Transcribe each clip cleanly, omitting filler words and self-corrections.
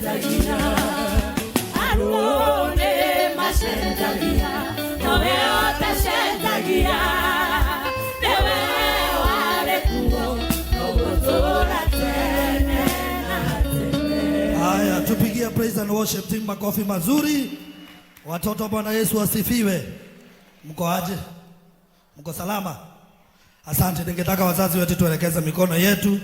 Ndũcenjagia, andũ nĩ macenjagia, nowe ũtacenjagia. Nĩwe warĩ kuo, ũgũtũũra tene na tene. Haya, tupigie praise and worship team makofi mazuri. Watoto, Bwana Yesu asifiwe. Mko aje? Mko salama? Asante. Ningetaka wazazi wetu tuelekeze mikono yetu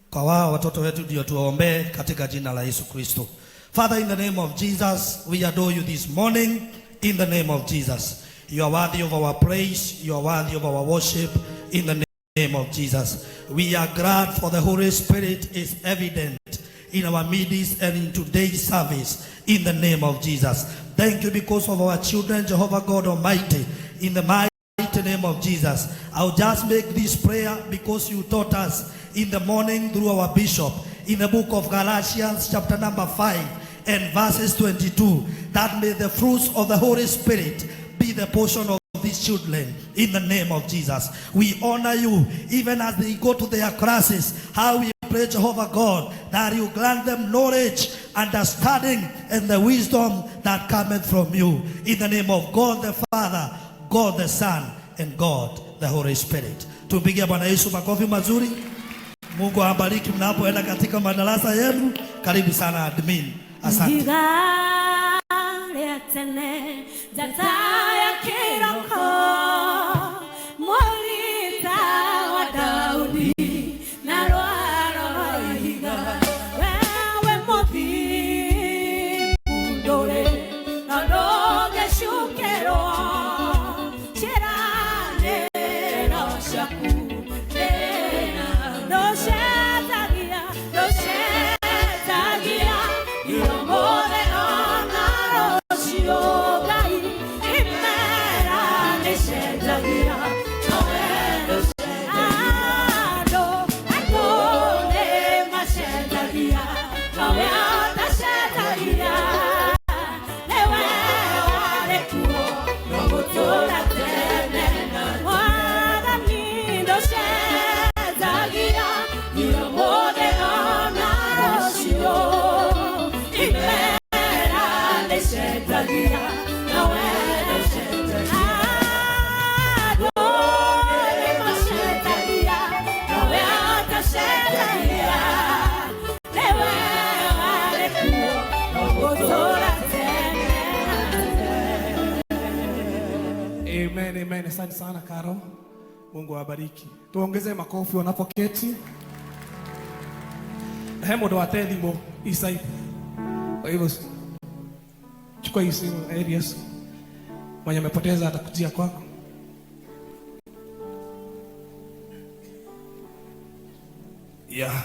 kwa wao watoto wetu, ndio tuwaombee katika jina la Yesu Kristo. Father, in the name of Jesus, we adore you this morning in the name of Jesus. You are worthy of our praise, you are worthy of our worship in the name of Jesus. We are glad for the Holy Spirit is evident in our midst and in today's service in the name of Jesus. Thank you because of our children, Jehovah God Almighty, in the mighty name of Jesus. I'll just make this prayer because you taught us in the morning through our bishop in the book of Galatians, chapter number 5 and verses 22, that may the fruits of the Holy Spirit be the portion of these children in the name of Jesus. We honor you even as they go to their classes. How we pray, Jehovah God, that you grant them knowledge, understanding, and the wisdom that cometh from you. In the name of God the Father, God the Son, and God the Holy Spirit. Tumpigie Bwana Yesu makofi mazuri. Mungu awabariki mnapoenda katika madarasa yenu. Karibu sana admin. Asante. Ihiga rĩa tene njata ya kĩroko mũrita wa Daudi na rwaro rwa ihiga wewe mũthingu ndũrĩ na ndũngĩcukĩrwo ciĩranĩro ciaku ndũcenjagia, ndũcenjagia ũmũthĩ ona rũciũ. Ngai, imera nĩcenjagia, nowe ndũcenjagia. Andũ nĩ macenjagia, nowe ũtacenjagia. Nĩwe warĩ kuo, ũgũtũũra tene na Mwathani, ndũcenjagia ũmũthĩ ona rũciũ. Imera nĩcenjagia, nowe ndũcenjagia. Andũ nĩ macenjagia, nowe ũtacenjagia. Nĩwe warĩ kuo, ũgũtũũra tene na tene. Amen, amen. Asante sana, Caro. Mungu awabariki. Tuongeze makofi wanapoketi. He mũndũ wate thimũ hii side. Kwa hivyo chukua hii simu Arius. Mwenye amepoteza atakujia kwako. Yeah.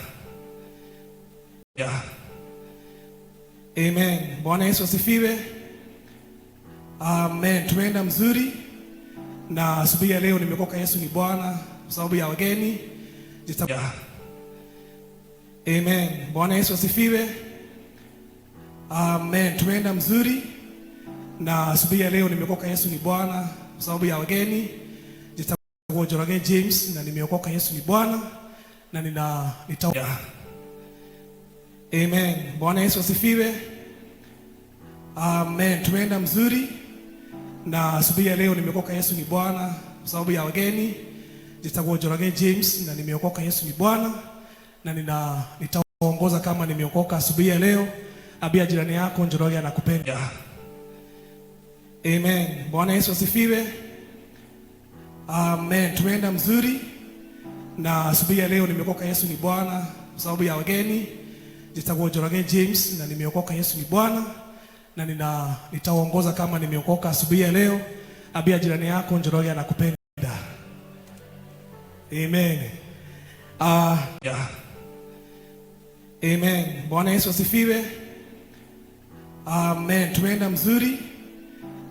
Amen. Bwana Yesu asifiwe. Amen. Tumeenda mzuri na asubuhi ya leo nimeokoka. Yesu ni Bwana kwa sababu ya wageni. Yeah. Amen. Bwana Yesu asifiwe. Amen. Tumeenda mzuri na asubuhi ya leo nimeokoka. Yesu ni Bwana kwa sababu ya wageni. Njĩtagwo Njoroge James na nimeokoka. Yesu ni Bwana na nina nita yeah. Amen. Bwana Yesu asifiwe. Amen. Tumeenda mzuri na asubuhi ya leo nimeokoka. Yesu ni Bwana kwa sababu ya wageni. Njĩtagwo Njoroge James na nimeokoka. Yesu ni Bwana na nina nitaongoza kama nimeokoka asubuhi ya leo. Ambia jirani yako, Njoroge anakupenda. Amen. Bwana Yesu asifiwe. Amen. Tumeenda mzuri na asubuhi ya leo nimeokoka. Yesu ni Bwana kwa sababu ya wageni. Njĩtagwo Njoroge James na nimeokoka. Yesu ni Bwana na nina nitaongoza kama nimeokoka asubuhi ya leo. Ambia jirani yako, Njoroge anakupenda. Amen. Yeah. Amen. Bwana Yesu asifiwe. Amen. Tumeenda mzuri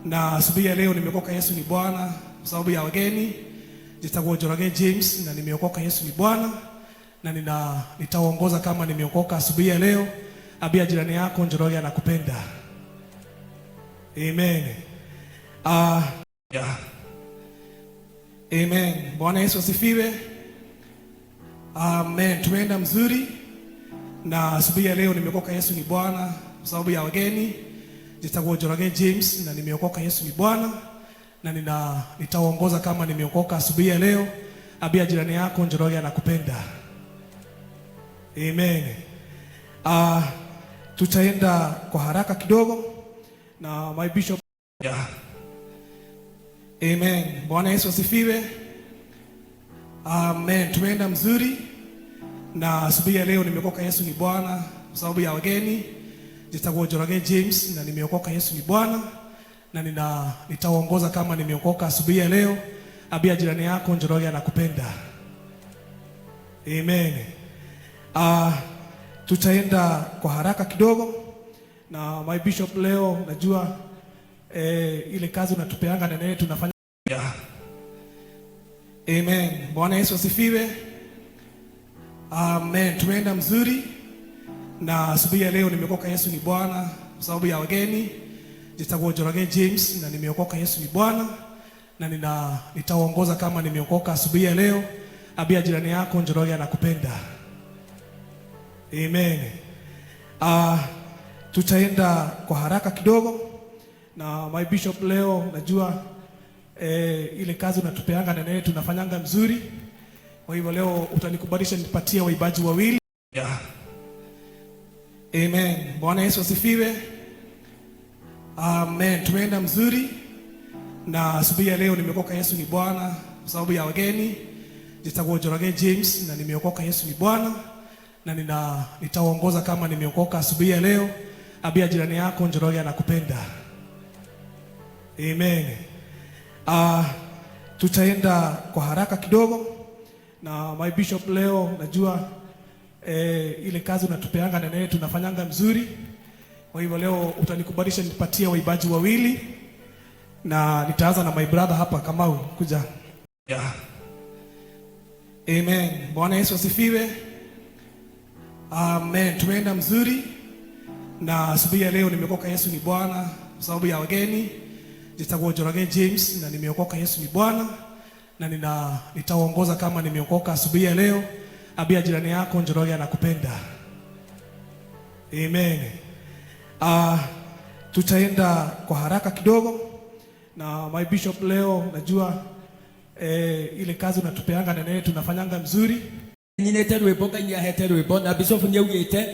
na asubuhi ya leo nimeokoka. Yesu ni Bwana kwa sababu ya wageni. Njĩtagwo Njoroge James na nimeokoka. Yesu ni Bwana na nina nitaongoza kama nimeokoka asubuhi ya leo. Ambia jirani yako, Njoroge anakupenda. Amen. Yeah. Amen. Bwana Yesu asifiwe. Amen. Tumeenda mzuri na asubuhi ya leo nimeokoka. Yesu ni Bwana kwa sababu ya wageni. Nitakuwa Njoroge James na nimeokoka. Yesu ni Bwana na nitaongoza kama nimeokoka asubuhi ya leo. Ambia jirani yako Njoroge anakupenda. Amen. Tutaenda kwa haraka kidogo na my bishop. Yeah. Amen. Bwana Yesu asifiwe. Amen. Tumeenda mzuri na asubuhi ya leo nimeokoka. Yesu ni Bwana kwa sababu ya wageni. Nitakuwa Njoroge James na nimeokoka. Yesu ni Bwana na nitaongoza kama nimeokoka asubuhi ya leo. Ambia jirani yako Njoroge anakupenda. Amen. Tutaenda kwa haraka kidogo na my bishop leo najua ile kazi unatupeanga na nene tunafanya. Yeah. Amen. Bwana Yesu asifiwe. Amen. Tumeenda mzuri na asubuhi ya leo nimeokoka. Yesu ni Bwana kwa sababu ya wageni. Nitakuwa Njoroge James na nimeokoka. Yesu ni Bwana na nitaongoza kama nimeokoka asubuhi ya leo. Ambia jirani yako Njoroge anakupenda. Amen. Tutaenda kwa haraka kidogo na my bishop leo najua ile kazi unatupeanga na nene tunafanyanga mzuri. Kwa hivyo leo utanikubalisha nipatie waimbaji wawili. Yeah. Amen. Bwana Yesu asifiwe. Amen. Tumeenda mzuri na asubuhi ya leo nimeokoka. Yesu ni Bwana kwa sababu ya wageni. Nitakuwa Njoroge James na nimeokoka. Yesu ni Bwana na nitaongoza kama nimeokoka asubuhi ya leo. Ambia jirani yako Njoroge anakupenda. Amen. Tutaenda kwa haraka kidogo na my bishop leo najua ile kazi unatupeanga na nene tunafanyanga mzuri. Kwa hivyo leo utanikubalisha nipatie waimbaji wawili na nitaanza na my brother hapa Kamau kuja. Yeah. Amen. Bwana Yesu asifiwe. Amen. Tumeenda mzuri na asubuhi ya leo nimeokoka. Yesu ni Bwana kwa sababu ya wageni. Nitakuwa Njoroge James na nimeokoka. Yesu ni Bwana na nitaongoza kama nimeokoka asubuhi ya leo. Ambia jirani yako Njoroge anakupenda. Amen. Tutaenda kwa haraka kidogo na my bishop leo najua ile kazi unatupeanga na nene tunafanyanga mzuri. Nyinete rwimbo Ngai nĩahete rwimbo na bishop nĩaugĩte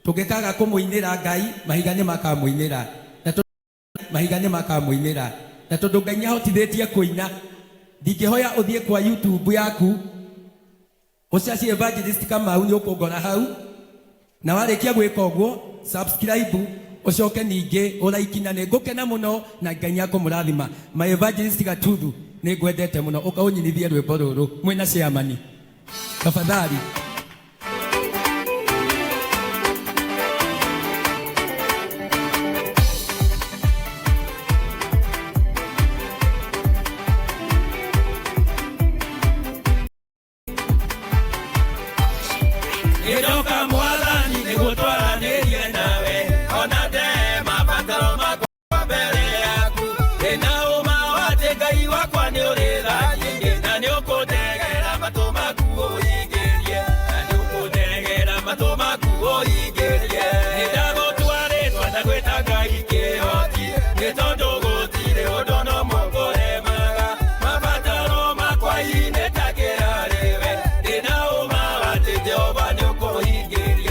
tũngĩkaga kũmũinĩra Ngai mahiga nĩmakamũinĩra na mahiga nĩmakamũinĩra na tondũ Ngai nĩahotithĩtie kũina ndingĩhoya ũthiĩ kwa YouTube yaku ũcacie Evangelist Kamau nĩũkũngora hau na warĩkia gwĩka ũguo subscribe ũcoke ningĩ ũraiki na nĩngũkena mũno na Ngai nĩakũmũrathima. My Evangelist Gatuthu nĩngwendete mũno ũkaũnyinithie rwĩmbo rũrũ mwĩna chairman tafadhali. Ĩroka mwathani nĩguo twaranĩrie nawe ona ndema mabataro makwa mbere yaku ndĩna ũma wa atĩ Ngai wakwa nĩ ũrĩ tha nyingĩ na nĩ ũkũndegera matũ maku ũhingĩrie na nĩ ũkũndegera matũ maku ũhingĩrie nĩndagũtua rĩtwa ndagwĩta Ngai kĩhoti nĩ tondũ gũtirĩ ũndũ no mũkũremaga mabataro makwa inĩ ta kĩrarĩwe ndĩna ũma wa atĩ Jehova nĩ ũkũhingĩria.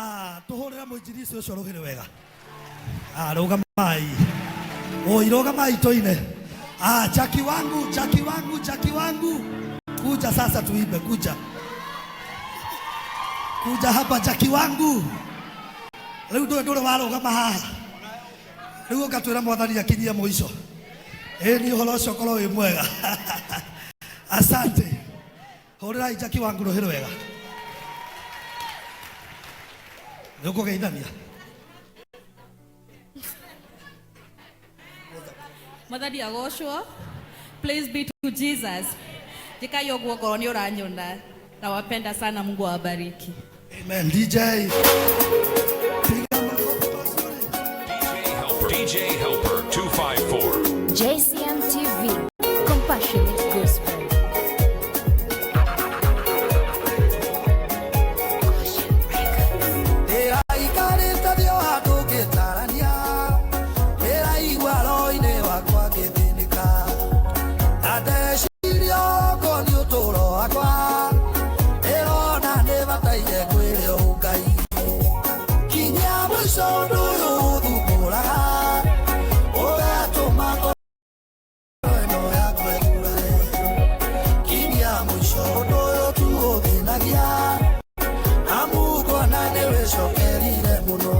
Ah, tuhurira mwinjilisi ucio ruhire wega. Ah, rugamai. Oi, rugamai toine. Ah, Jackie wangu, Jackie wangu, Jackie wangu. Kuja sasa tuimbe, kuja. Kuja hapa Jackie wangu. Riu ndure ndure warugama haha. Riu ũgatwĩra mwathani akinyie mũico. Ĩ ni ũhoro ũcio ũkorwo wĩ mwega. Asante. Hũrĩrai Jackie wangu rũhĩ rwega. Nĩ ũkũgeithania. Mwathani agocwo. Praise be to Jesus. Njĩkai ũguo ngorwo nĩ ũranyona. Nawapenda sana, Mungu awabariki. Amen. DJ. Piga makofi mazuri. DJ Helper 254. JCM TV, Compassionate Gospel. Ndĩraikarĩte thĩ o handũ ngĩtarania, ndĩraigua roho-inĩ wakwa ngĩthĩnĩka. Na ndeciria ũkoniĩ ũtũũro wakwa, ndĩrona nĩbataire kwĩrwo Ngai. Kinya mũico ũndũ ũyũ ũthumbũraga, ũgatũma ngoro ĩno yakwa ĩgurae. Kinya mũico ũndũ ũyũ tu ũthĩnagia, amu ngona nĩwĩcokerire mũno.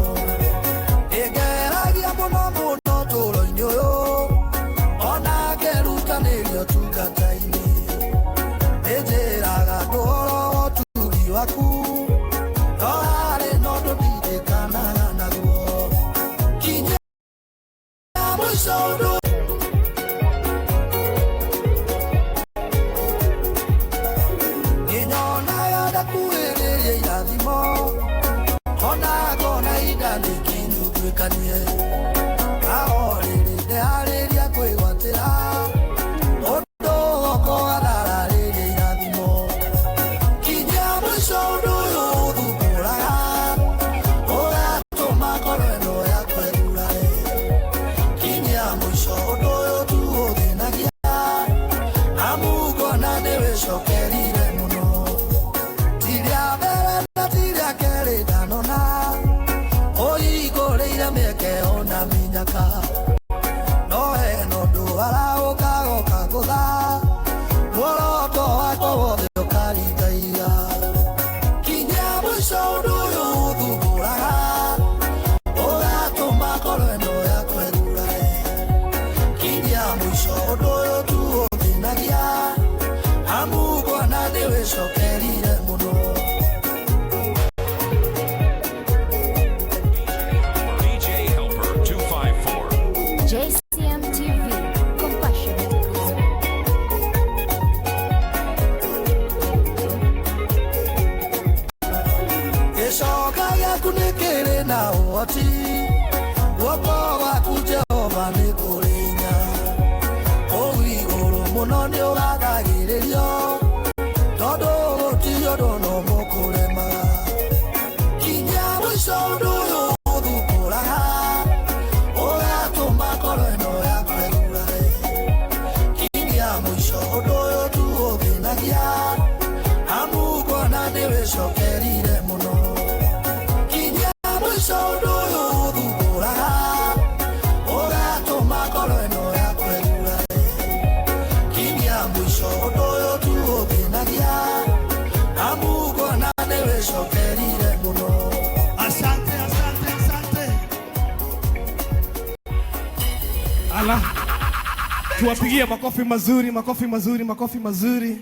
Nĩngeragia mũno mũno ũtũũro-inĩ ũyũ, ona ngerutanĩria ũtungata-inĩ. Nĩnjĩraga andũ ũhoro wa ũtugi waku, no harĩ na ũndũ ndirikanaga naguo. Kinya mũico ũndũ nĩnyonaga ndakuhĩrĩria irathimo, ona ngona ihinda nĩikinyu nduĩkanie. Aho rĩrĩ ndeharĩria kwĩgwatĩra, ũndũ ũkũgathararĩria irathimo. Kinya mũico ũndũ ũyũ ũthumbũraga, ũgatũma ngoro ĩno yakwa ĩgurae. Kinya mũico ũndũ ũyũ tu ũthĩnagia, amu ngona nĩwĩcokerire mũno. Ti rĩa mbere na ti rĩa kerĩ ndanona, ũhingũrĩire mĩeke ona mĩnyaka. No hena ũndũ arahũka goka ngũtha, muoroto wakwa wothe ũkaringaia. Kinya mũico ũndũ ũyũ ũthumbũraga, ũgatũma ngoro ĩno yakwa ĩgurae. Kinya mũico ũndũ ũyũ tu ũthĩnagia, amu ngona nĩwĩcokerire mũno. DJ Helper 254. JCM TV, Compassionate Gospel. Gĩcoka gĩaku nĩ kĩrĩ na ũhoti, guoko gwaku Jehova nĩ kũrĩ hinya. Kũu igũrũ mũno nĩ ũgathagĩrĩrio, tondũ gũtirĩ ũndũ no mũkũremaga. Kinya mũico ũndũ ũyũ ũthumbũraga, ũgatũma ngoro ĩno yakwa ĩgurae. Kinya mũico ũndũ ũyũ tu ũthĩnagia, amu ngona nĩwĩcokerire mũno. Kinya mũico ũndũ ũyũ ũthumbũraga, ũgatũma ngoro ĩno yakwa ĩgurae. Kinya mũico ũndũ ũyũ tu ũthĩnagia, amu ngona nĩwĩcokerire mũno. Asante, asante, asante. Ala, tuwapigie makofi mazuri, makofi mazuri, makofi mazuri.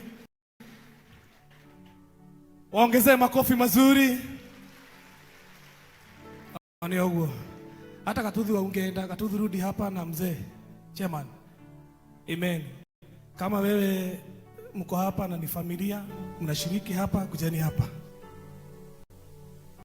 Waongezee makofi mazuri. Ni ũguo. Hata Katuthi ungeenda, Katuthi rudi hapa na mzee chairman. Amen. Kama wewe mko hapa na ni familia, mnashiriki hapa, kujeni hapa.